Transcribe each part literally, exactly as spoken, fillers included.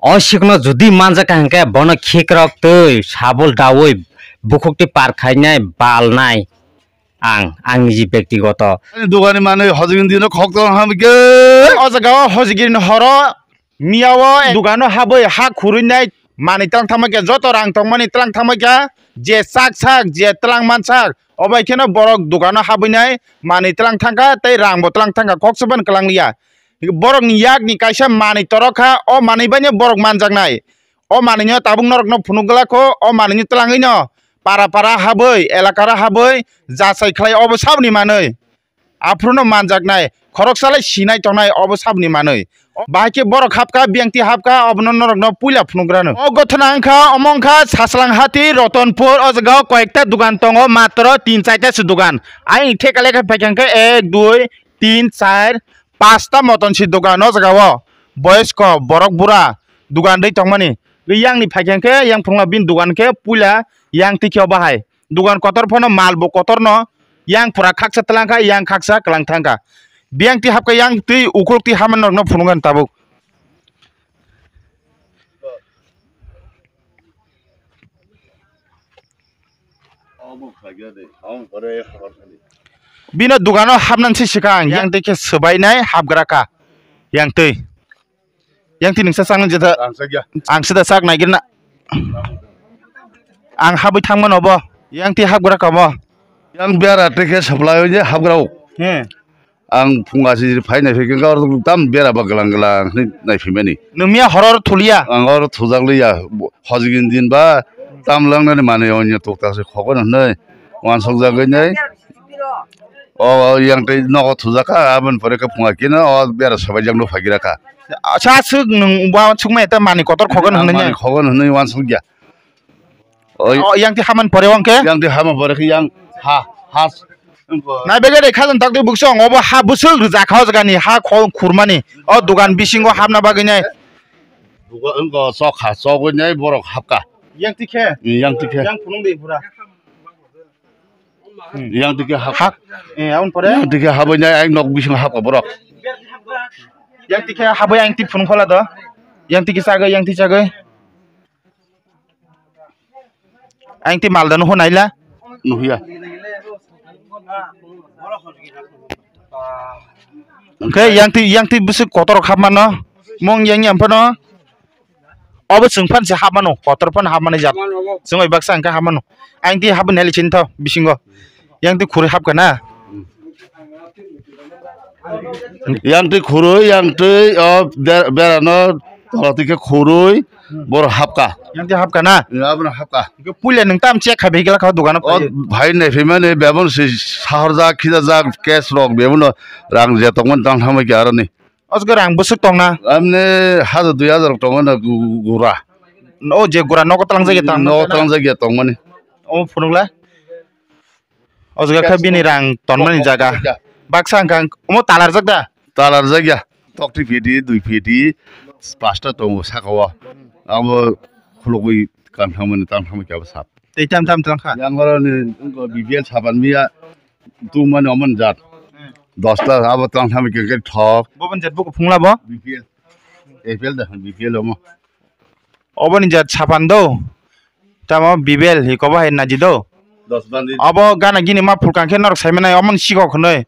O sikno jodi manjak ka hwnkhe bono khikrok twi sabul daui bukhuk twi par khainai balnai ang, ang niji bektigoto. Ani dogani manwi hojigini dino khok tong hamkhe. O jaga o hojigini horo miya o dogano habwi ha khurui nai manwi tlang thangma khe joto rang tongmani tlang thangma khe je sak sak je tlang man sak obai kheno borok dogano habwi nai manwi tlang thangkha tei rang bo tlang thangkha khok se ban kwlang liya. Borokni yakni kaisa manwi torok kha, o manwi baino borok manjaknai. O manwino tabuk norokno phunuk glak kho, o manwino twlangwino para para habwi, elakara habwi, jachai khlai obo saboni manwi. Aphuru no manjaknai, khoroksa lai sinai tongnai obo saboni manwi. Bahai khe borok hapkha, biyangtwi hapkha, obono norokno puila phunuk rano. O gothona wngkha, omo wngkha Sachlang hati, Rotonpur, o jaga o koyekta dogan tongo, matro tin chaita se dogan. Ayang theka lekha phaikha khe ek, dui, tin, char, pasta moton si dogan o jaga o. Boyosko borok bura dogan dei tongmani. Yang ni phaikha khe yang phungla bini dogan khe puila yang tikhe o bahai. Dogan kotor phano mal bo kotor no yang pura khaksa twlang kha, yang khaksa kwlang thang kha. Biyang twi hapkha yang twi ukuluk twi haman norokno phunukha tabuk. Bino dogano hapnani se swkang yang twi khe swbainai hapgra kha yang twi. Yang twi nungsa chaknai jeta. Ang sida chak naigirna. Ang habwi thangmano bo. Yang twi hapgra kha bo. Yang bera twi khe supply oi je hapgra o. He. Ang phung asi phai nai phai khe tam bera ba glang glang hwnwi nai phimani. Nung miya horor thuliya? Ang hor thujak liya. Hojigin din ba tam langnani manwi onyo tuktak se khokon hwnwi wansuk jagwi nai. O yang tei nogo thujak kha, aboni pore khe phunga khe no o bera sabai jak no phai gira kha. Sa suk nung ba sukma eta mani kotor khokon hwnwi. Mani khokon hwnwi wansuk ya. Oi. O yang ti haman pore wng khe? Yang ti haman pore khe yang ha, ha. Nai bege de khajan tak de buksong, obo ha busuk rwja kha o jaga ni ha kho khurmani. O dogan bisingo hapna bagwi nai. Duga wng kha chok ha, chogwi nai borok hapka. Yang ti khe? Yang ti khe. Yang phunung de pura. Yang ti khe hap. Hak. Eh, aboni pore? Yang ti khe habwi nai ang nok bisingo hapka borok. Yang ti khe habwi ang ti phunung phala do. Yang ti khe chagwi, yang ti chagwi. Ang twi malda nuho naila. Nuhiya. Hwnkhe yang twi, yang twi bwswk kotor rok hapmano. Mung yang yang phano. Obo chwng phan se hapmano, kotor phan hapmani jat. Chwng bai baksa hwnkhe hapmano. Ang twi hapmani hali chini tho bisingo. Yang twi khurui hapkha na. Yang twi khurui, yang twi o de-, berano tola twi khe khurui, boro hapka. Yang twi hapka na? Ya, aboni hapka. Puila nung tam check khai bhai gela kha dogano. O bhai nai phimani bebon si sahorjak, khijajak, cash rok bebono rang je tongmani tang thamai khe aroni. Osgo rang bwswk tongna? Amne hajar dui hajar tongmani gu-, gu-, gura. O je gura nogo tlangjak ya tang. Nogo tlangjak ya tongmani. O phunukla. O jaga khe bini rang tonmani jaga. Baksa hwnkha omo talarjak da? Talarjak ya. Tokti piti, dui piti, pasta tongo saka o. Abo khulugwi kanthangmani tangthangmani khe abo sap. Tei tam tam tlang kha? Yang oro ni wngkha B P L sapan miya tungmani omo ni jat. Dosta abo tangthangmani khe thok. Bo ban jat bo phungla bo? B P L. A P L da B P L omo. Oboni jat sapan do. Tamo bibel hi kobo hai naji do. Dos bandi. Obo gana gini ma phulkang khe norok sai manai omon sikok hwnwi.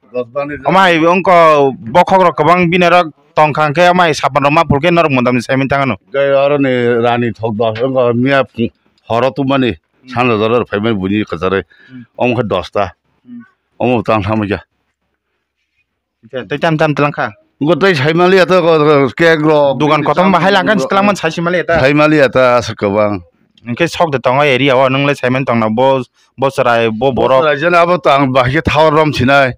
Dos bandi. Omo hai wngko bokhok rok kwbang bini rok tongkha khe omo hai sapan rok ma phul khe norok mundam ni sai mani tangano. Gai oro ni rani thok dos wngko miya phung horo tubmani sanja jora rok phai mani buini kwchari. Hmm. Omo khe dosta. Hmm. Omo tang thangma khe. Tei tam tam tlang kha. Go tei sai mali ata ko kek rok. Dugan kotom bahai lang kan tlang man sai si mali ata. Sai mali ata aswk kwbang. Hwnkhe sok de tongo area o nwng le sai man tong na bo bo chwrai bo borok. Bo chwrai jani abo to ang bahai khe thawar rom sinai.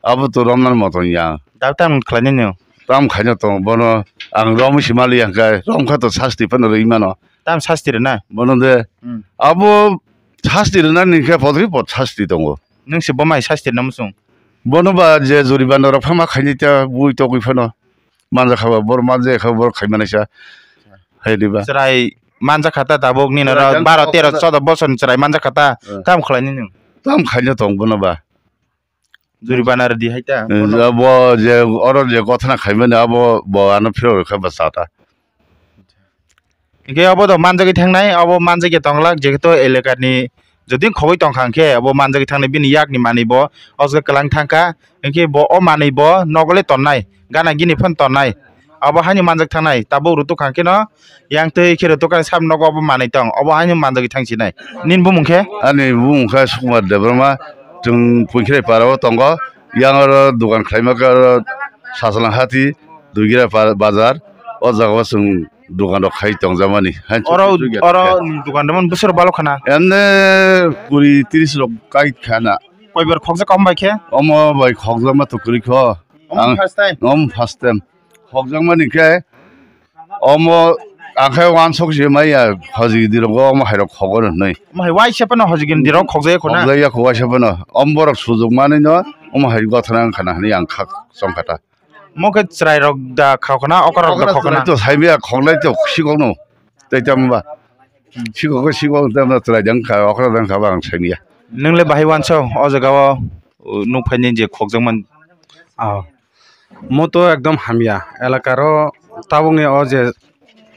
Abo to rom nani moton ya. Dab tam khlai nini. Tam khaina tong bono ang rom si mali yang kai rom kha to sasti phano rwi mano. Tam sasti rwna? Bono de. Hmm. Abo sasti rwna ni khe podri pod sasti tongo. Nwng se bo mai sasti rwna muchung? Bono ba je juribana rok phama khaini ta bui togwi phano. Manja khaba bor manja kha bor khai manai sa. Hai diba? Chwrai manja khata tabuk nini oro baro tero chodo bosor ni chwrai manja khata. Hmm. Tam khlai nini? Tam khaina tong bono ba. Juribana rwdi hai ta, eh, bono. Bo je oro je gothana khaimani abo bo ano phirok rwkha bwsa ta. Hinkhe obo do manjagwi thangnai, obo manjagwi tonglak, jehetu elekani jodi khogwi tongkha hinkhe obo manjagwi thangnai, bini yakni manwi bo o jaga kwlang thangkha, hinkhe bo o manwi bo nogole tonnai, gana gini phan tonnai, obo haino manjak thangnai, tabuk rutuk kha hinkhe no yang twi khe rutuk kha sam nogo obo manwi tong, obo haino manjagwi thangsinai. Nini bumung khe? Ani bumung khe Sukumar Debbarma, chwng Puikhrai para o tongo, yang oro dogan khlaima khe oro Sasalang Hati, Duigira pa-, bazar, o jaga o chwng dogan rok khai tongjakmani. Hain Oro, chukri chukri oro khe. Dogan rok bwswk rok balo khana? Emne kuri tris rok kai khana. Koibar khokjak kom bai khe? Omo bai khokjakma to kwrwi kho. Omo Ang, first time? Omo first time. Khokjakmani khe omo ang khe wansok se maya hojigiri rok omo hai rok khogor hinwi. Omo hai waisa phano hojigiri rok khokjak khona? Khokjak ya kho waisa phano. Omo borok sujukmani no omo hai gothana wngkhana hinwi ang kha chongkha ta. Mo khe chwrai rok da khokna, okra rok da khokna. Chwrai to saibi ya khoknai to sikok no. Tei tamo ba. Sikok ko sikok tamo chwrai dang kha, okra dang kha ba ang saibi ya. Nung le bahai wanso o jaga o, uh, nuk phaini je khokjak man. Ah. Mo to ekdom hamya. Elaka ro tabuk ni o je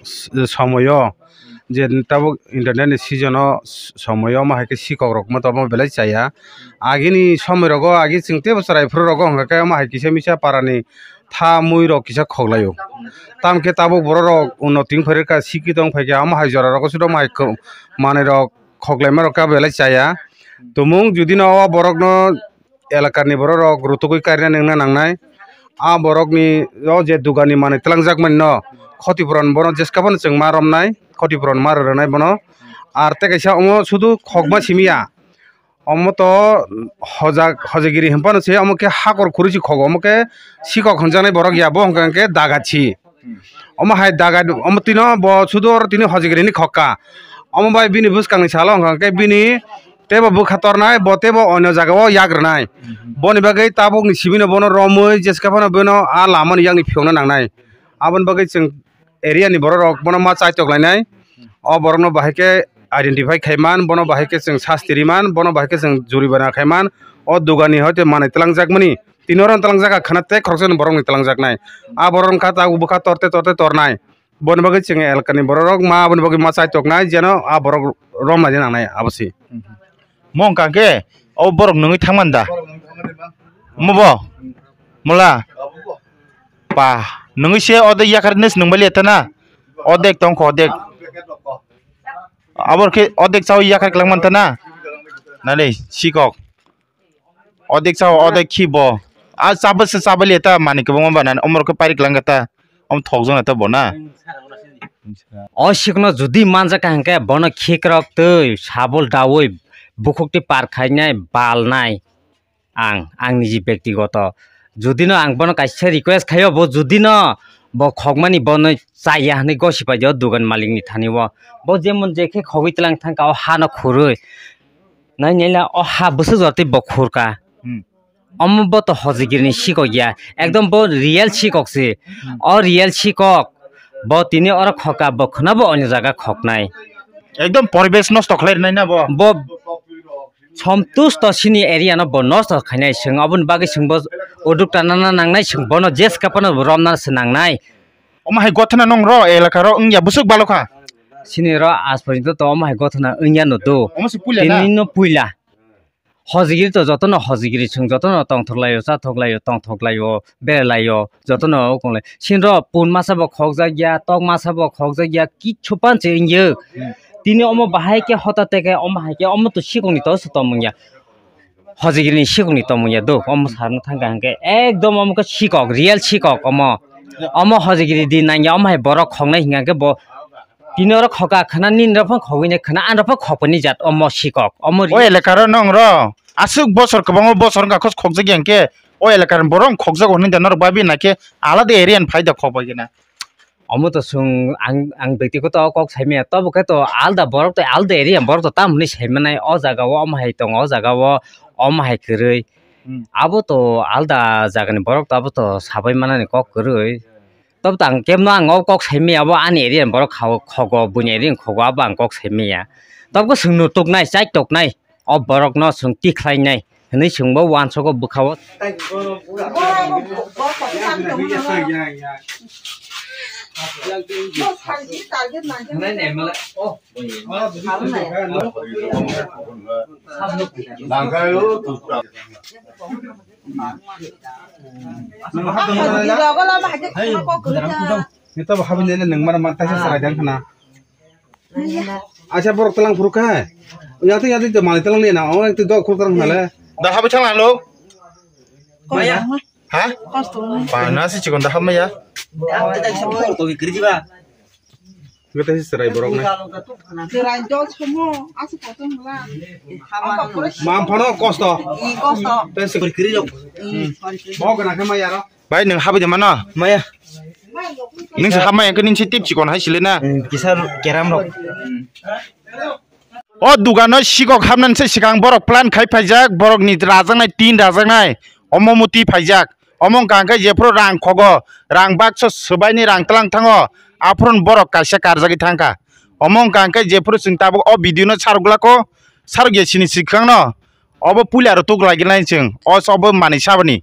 s-, somoyo je tabuk internet ni season o s-, somoyo omo hai khe sikok rok mo to omo belai chaya. Agini somoi rogo agi chwng teibo chwrai phuru rogo hwnkha khe omo hai kisa misa para ni tha mui rok kisa khok laio. Tamo khe tabuk borok rok uno twi phai rwkha, sikhi tong phai khe omo hai jora rogo sudo omo hai kho-, manwi rok khok laima rok khe belai chaya. Tumung judi no o borok no elakani borok rok rutugwi karina nengna nangnai. A borok ni o je dugani manwi twlangjak mani no khoti puron bono jeska phano chwng ma romnai, khoti puron ma rwnai bono. Ar tei kaisa omo sudu khokma simi ya. Omo to hojak, hojagiri hinphano se omo khe hakor khurui se khogo, omo khe sikok hinjaknai borok ya, bo hwnka hwnkhe dagatsi. Omo hai dagat, omo tino bo sudu oro tini hojagiri hinwi khokka. Omo bai bini bwskangni salo hwnka hwnkhe bini teibo bwkha tornai, bo teibo onyo jagao yak rwnai. Boni bagwi tabukni sibino bono romwi jeska phano bono a lamani yakni phiyokna nangnai. Aboni bagwi chwng area ni borok rok bono ma chaitok lainai. O borok no bahai khe identify khai man, bono bahai khe chwng sasti ri man, bono bahai khe chwng juribana khai man. O dugani hoite manwi twlangjak mani, tini oro twlangjak kha khana tei khoroksa ni borok ni twlangjak nai. A borok wngkha tabuk bwkha torte torte tornai. Boni bagwi chwng elakani borok rok ma aboni bagwi ma chaitok nai, jeno a borok rom laina nangnai abo se. Mo wngkha khe o borok nungwi thangman da? Mo bo? Mola? Pa, nungwi se odek yakar nes nungbai le tana? Odek tongkho, odek. Abor khe odek chao yakar klangman tana? Nale, sikok. Odek chao, odek khi bo. A chabase chabali ta mani kwbangma ba nani omor khe pairi klangkha ta. Om thokjana ta bo na. O sikno judi manjak ka hwnkhe bono khikrok twi sabul daui bukhuk twi par khainai balnai ang, ang niji bektigoto. Judino ang bono kaisa request khaio, bo judino bo khokmani bono chaya hwnwi gosi paidi o dugan malikni thani o. Bo jemon je khe khogwi tlang thangkha o hano khurui. Nai naila o ha bwswk jora twi bo khurka. Hmm. Omo bo to hojigiri ni sikok ya, ekdom bo real sikok se. Hmm. O real sikok bo tini oro khoka, bo khwna bo onyo jaga khoknai. Ekdom poribesh nosto khlai rwnai na bo. Bo somtusto sini area no bo nosto khainai, chwng aboni bagwi chwng bo uduk tanana nangnai, chwng bono jeska phano romna se nangnai. Omo hai gothana nong ro elaka ro wngya bwswk balokha. Sini ro aaj porjonto to omo hai gothana wngya no do. Omo se puila na? Tini no puila. Hojigiri to jotono hojigiri, chwng jotono tongthok laio, chathok laio, tongthok laio, berelaio, jotono ukulai. Sinro pun masa bo khokjak ya, tok masa bo khokjak ya, kichu panche wngya. Tini omo bahai khe hota teke omo hai khe omo to sikokni to se tongmung ya. Hojigiri ni sikokni tongmung ya do, omo sarno thangkha hwnkhe ekdom omo khe sikok, real sikok omo. Omo hojigiri di nangya omo hai borok khoknai hwnkha khe bo Tini oro khoka khwna nini rok phano khogwi nai khwna, ani rok phano khopani jat omo sikok, omo ri- O elaka ro nong ro aswk bosor kwbangma bosor wngkha khos khokjak ya hwnkhe o elaka ni borok khokjago hwnwi da norok babi na khe alada area ni phai da khok bai khe na. Omo to chwng ang, ang bektikoto kok saimaya, tobo khe to alada borok to alada area ni borok to tamo hwnwi saimanai o jaga o omo hai tongo, o jaga o omo hai kwrwi. Hmm. Abo to alada jaga ni borok to abo to sabai manani kok kwrwi. Tabuk ang kemno ang o kok saimaya, abo ani area ni borok kha-, khogo, buini area ni khogo, abo ang kok saimaya. Tabuk chwng no tuknai, chai toknai, o borok no chwng tikhlainai hinwi chwng bo uansukgo bwkha o. Nito bo habinai le nwng mano man taisa chwrai dang khna. Acha borok talang phuru kha. Yati yati to mani talang le na. O ekti dok khur talang khna le. Da habi thang lo. Maya. Ha? Bana si chikon da hamaya. Gata si chwrai borok na. Chwrai jol somo, aswk kotor wngla. Mam phano kosto. I kosto. Tei se kiri rok. Bo gana khe maya ro. Bai nwng habai de mano? Maya. Nwng se hamaya khe nwng se tip chikon hai sile na. Kisa keram rok. O dugano sikok hamnani se sikang borok plan khai phaijak, borokni rajaknai tin rajaknai omo muti phaijak. Omo wngkha hwnkhe jephuru rang khogo, rang bakso swbaini rang tlang thango, aphuru borok kaisa karjagwi thangkha. Omo wngkha hwnkhe jephuru chwng tabuk o video no sarok glako, sarok ya sini swkangno obo puila rw tuk lagilai chwng, o obo manwi sabani.